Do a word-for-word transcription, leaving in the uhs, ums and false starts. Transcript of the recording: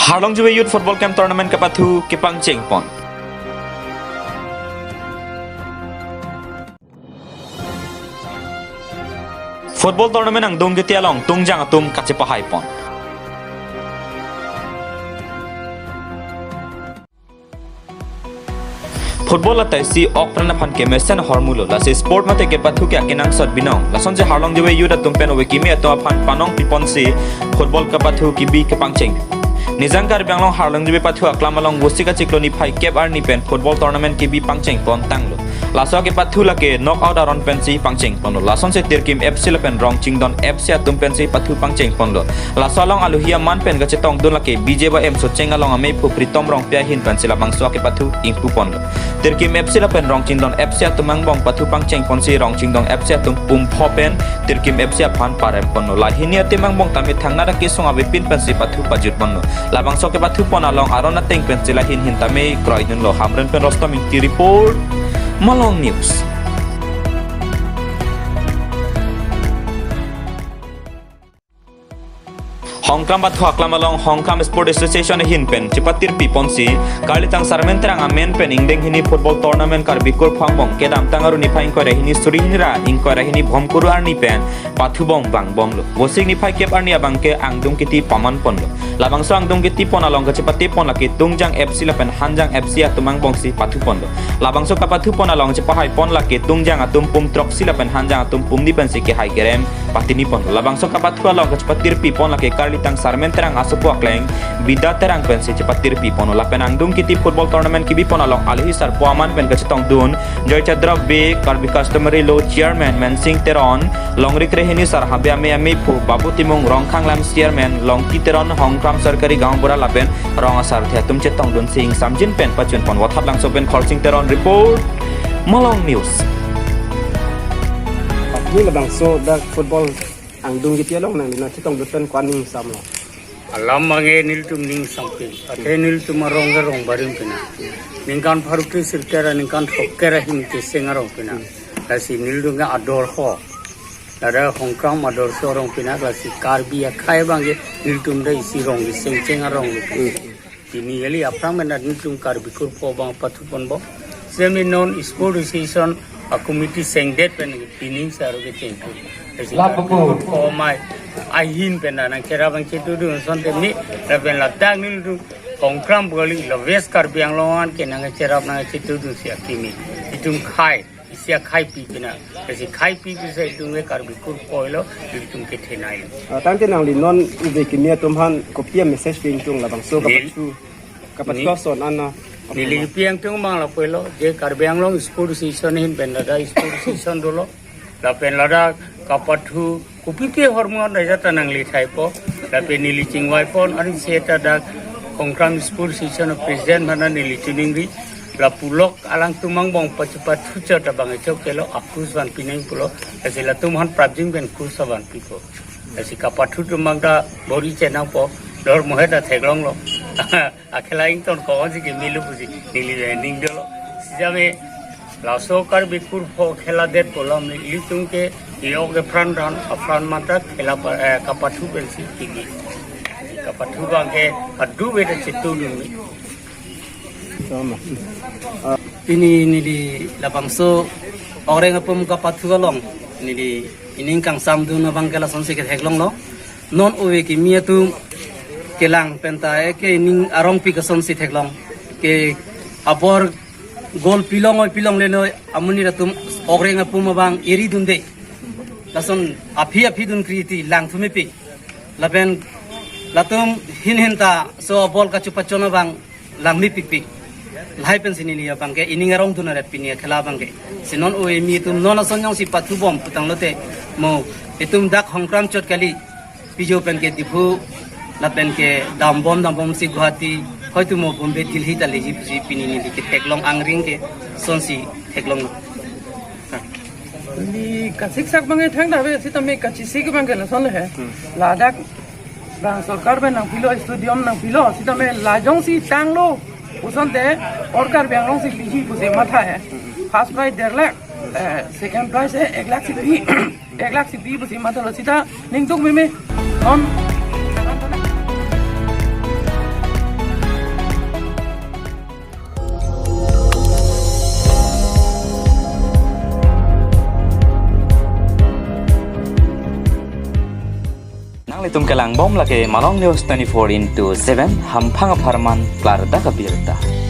Harlong Juve Youth Football Camp Tournament kepathu kepangcheng pon. Football tournament angdung kiti along tungjang atum kachepahai pon. Football atai si ok pran aphan kemesen ahormu lo, lasi sport mate kepathu ke akenangsot binong. Lasonsi Harlong Juve Youth atum pen ove kimi atum aphan panong piponsi football kepathu kebi kepangcheng. Nijang Karbi Anglong Harlong Juve pathu aklam along Vosik achiklo niphai kep arni pen football tournament kebi pangcheng pon tanglo. Laso kepathu lake knockout aron pensi pangcheng ponlo. Lasonsi Tirkim F C lapen Rongchingdon F C atum pensi pathu pangcheng ponlo. Laso along aluhi aman pen kachetongdun lake B J Y M Socheng along amephu Pritom Rongpi ahin pensi labangso kepathu ingpu ponlo. Tirkim F C lapen Rongchingdon F C atum angbong pathu pangcheng ponsi Rongchingdon F C atum pum pho pen Tirkim F C aphan parem ponlo. Lahini atum angbong tame thangnat akesung avepin pensi pathu pajut ponlo. Labangso kepathu pon along aron ateng pensi lahin hin tame kroidunlo. Hamren pen Rostom Ingti report, Malong News. Hongkram pathu aklam along Hongkram Sport Association ahin pen chepatirpi ponsi karlitang Sarmen Terang amen pen ingdeng hini football tournament Karbi Kurpho angbong kedamtang arni niphai ingkoi ra hini suri hini ra ingkoi ra hini bhomkuru arni pen pathubom vangbomlo. Vosik niphai kep arni abangke angdung kiti paman ponlo. Labangso angdung kiti pon along kachepate pon lake Tungjang F C lapen Hanjang F C atum angbongsi pathu ponlo. Labangso kapathu pon along chepahai pon lake Tungjang atum pum throksi lapen Hanjang atum pum ni pensi kehai kerem patini ponlo. Labangso kapathu along kachepatirpi pon lake karlitang Sarmen Terang asopo akleng Bida Terang pensi chepatirpi ponlo. Lapen angdung kiti football tournament kebi pon along aluhi sarpo aman pen kachetongdun Joy Chandra Bey, Karbi Customary Law Chairman Mensing Teron, Longri Krehini Sar Habe Ame Amephu, Babu Timung Rongkhanglam Chairman, Longki Teron, Hongkram Sarkari Gaon Bura lapen rong asar the atum chetongdunsi ingsamjin pen pachun pon. Vothatlangso pen Khorsing Teron report, Malong News. Ni labangso dak football angdung kiti along nangli nangchetongdun pen ko-an ning ingsamlo? Alam abangke nelitum ning ingsampik. Athe nelitum arong ke rong barim pina. Ningkan pharo kre sirkep ra ningkan throkkep ra hini keseng arong pina. Lasi nelitum ke ador ho. Ladak Hongkram ador so arong pina, lasi Karbi akhei abangke nelitum ta isi rong keseng cheng arong lo. Pini kali aphrang pen nelitum Karbi Kurpho abang pathu ponbom. Semi non sport association a committee sengdet pen pining si aro kecheng. Lapu ko. Kurpho amei ahin pen nangcherap nangchetudun asonte ni, lapen ladak nelitum Hongkram pu kali la West Karbi Anglong an ke nangcherap nangchetudunsi akimi. Itum khei, isi akheipi pina. Isi kheipi pisa itum ke Karbi Kurpho lo, itum kethenei lo. Ah, tangte nangli non ove kimi atum aphan kopi a-message pi ingtung labangso Nel- kapathu, kapathu Ni- ason ana. Neli pi ingtung abang lapu lo, je Karbi Anglong Sports Association ahin pen ladak Sports Association dolo. Lapen ladak kapathu kopi ke ahormu an raja ta nangli thaipo. Lapen neli chingvai pon, ansi ta dak Hongkram Sports Association president mana neli choningri. Lapu lok alangtum angbong pachepathu chot abang chok kelo, akhus vanpi nang pulo. Lasi latum aphan prapjin pen khus vanpipo. Lasi kapathu atum abang ta bor-i chenangpo, dor mohe ta theklonglo. Akhela ington ko-an si kemelo pusi neli ning dolo. Sitame laso Karbi Kurpho khela det pu alam nelitum ke e-ok epran ran, apran mata khela pa, eh, kapathu pensi tigi. Kapathu abangke adu beda chetudun ni. Sama. Ah, pini neli labangso okreng apum kapathu along neli ining kangsamdun abangke lasonsi ketheklonglo. Non ove kimi atum kelang penta ke ining arongpik asonsi theklong. Ke abor goal pilong oi pilongle noi amonit atum okreng apum abang eri dunde. Lason aphi aphi dun kriti langthu mepik. Lapen latum hin hin ta so ball kachupachon abang langmepikpik. Lahai pensi neli abangke ining arongdun aret pini akhela abangke. Si non ove kimi atum non ason jongsi pathubom putanglote mo itum dak Hongkram chot kali, pijo pen ke Diphu lapen ke dambom dambomsi Guwahati, hoito mo Bombay Delhi ta leji pusi pini neli ketheklong angring ke sonsi theklonglo. Neli kasiksak abangke thangta ave, sitame kachesik abangke lason le he. Hmm. Ladak bang sorkar pen nangpilo, stadium nangpilo, sitame la jongsi tanglo, asonte or Karbi Anglong si pihi pusi matha he. First prize der lakh, eh, second prize he ek lakh si pi, ek lakh si pi pusi mathalo, sita ningduk meme. Non. Itum kelang bom lake Malong News twenty-four into seven, hamphang apharman klardak abirta.